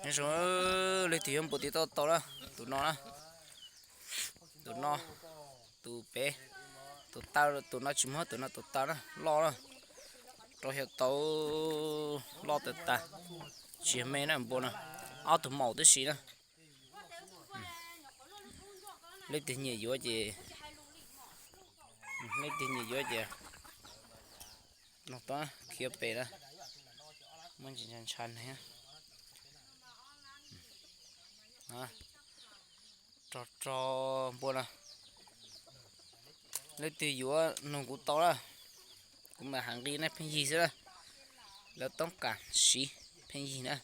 Nyob zoo, leej twg yuav npua tiv tauj tau na, tus no na, tus no, tus pem, tus taw, tus no tsis muaj, tus no tus taw na, loj na, rau xyaw tau, loj tas tas, tsis yog me na npua no, ob tug maum tib si na. Leej twg nyiam yuav ces, leej twg nyiam yuav ces nug tau, khiav pem na, muaj ntsis ntshai ntshai ne. Rog rog npua no, leej twg yuav nug kuv tau na, kuv mam hais nqi na, pheej yig xwb na, lawv toob kas siv pheej yig na.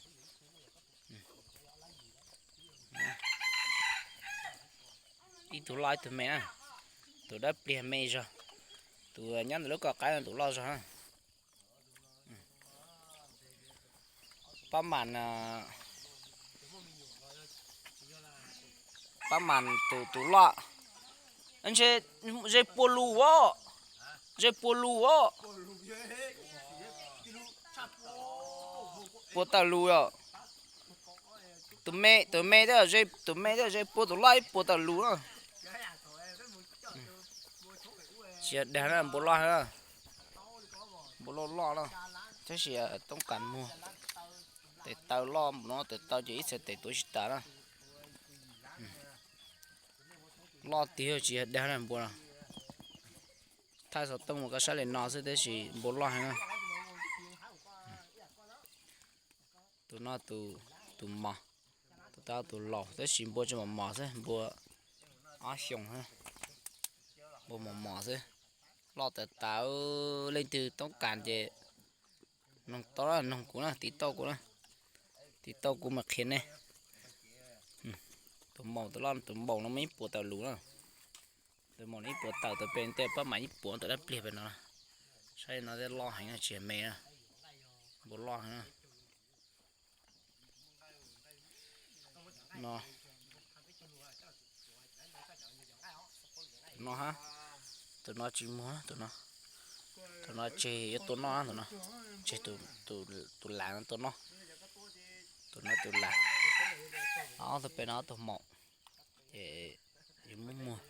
Ib tug loj ib tug me na, tus dawb pliag me zog, tus nyob ntawm lub kaum qaib no tus loj zog na. Pab mam, pab mam tus, tus loj, ntshe ze pua lus os, ze pua lus os, puas tawm lus os. Tus me, tus me twb, tus me twb ze pua tus loj ib puas tawm lus na. Tsis yog dag na, npua loj na, npua loj loj na, tab sis toob kas muag, tes taw loj no, tes taw ces ib txhais tes tuav tsis tas na. Loj tiag tsis yog dag na npua no. Thaij xov tooj mas koj saib li no xwb tab sis npua loj heev na. Tus no tus, tus mos, tus tab tus laus tab sis npua tsis mos mos xwb, npua ob xyoos, npua mos mos xwb. Loj tas tas, leej twg toob kas ces noog tau na, noog kuv na, tiv tauj kuv na, tiv tauj kuv mam qhia nej. Tus maum, tus loj, tus maum no muaj ib puas tawm lus na. Tus maum no ib puas tawm, tus pem tej pab mam ib puas tawm dab pliag pem no. Saib no tej loj heev na, tsis yog me na, npua loj heev na. No, tus no hab, tus no tsis muag, tus no, tus no tseg yuav tua noj, tus no tseg, tus lav no tua noj, tus no tus lav. Ob tug pem no ob tug maum, ces yuav muab muag.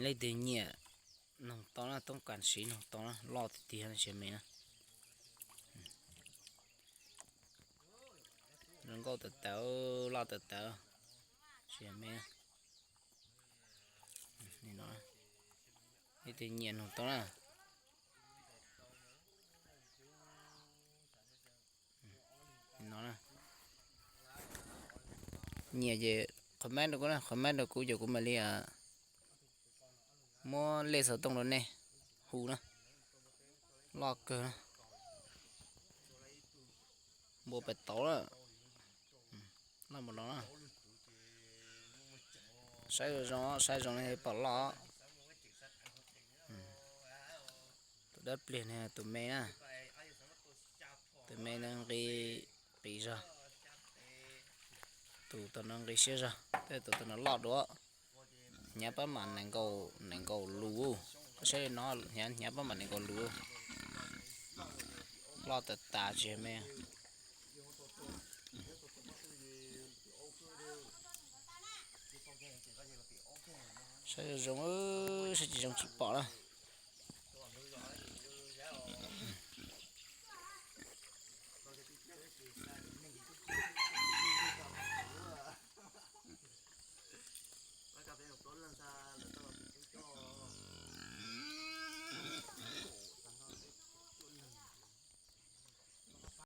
Leej twg nyiam noog tau na, toob kas siv noog tau na, loj tiag tiag tsis yog me na. Zoo nkauj tas tas, loj tas tas, tsis yog me. Leej twg nyiam noog tau na. No, nyiam ces comment rau kuv na, comment rau kuv ces kuv mam li muab lej xov tooj rau nej hu na. Loj kawg na. Npua pem tauv na. Loj npaum no na. Saib zoo zoo, saib zoo li pom loj. Tus dawb pliag no tus me na. Tus me no nqi qis zog. Tus tau no nqi siab zog, tej tus tau no loj dua. Hnyav pab mam nees nkaum, nees nkaum lus. Koj saib li no, hnyav, hnyav pab mam nees nkaum lus. Loj tas tas tsis me. Saib zoo zoo, saib tsis zoo tsis pom na.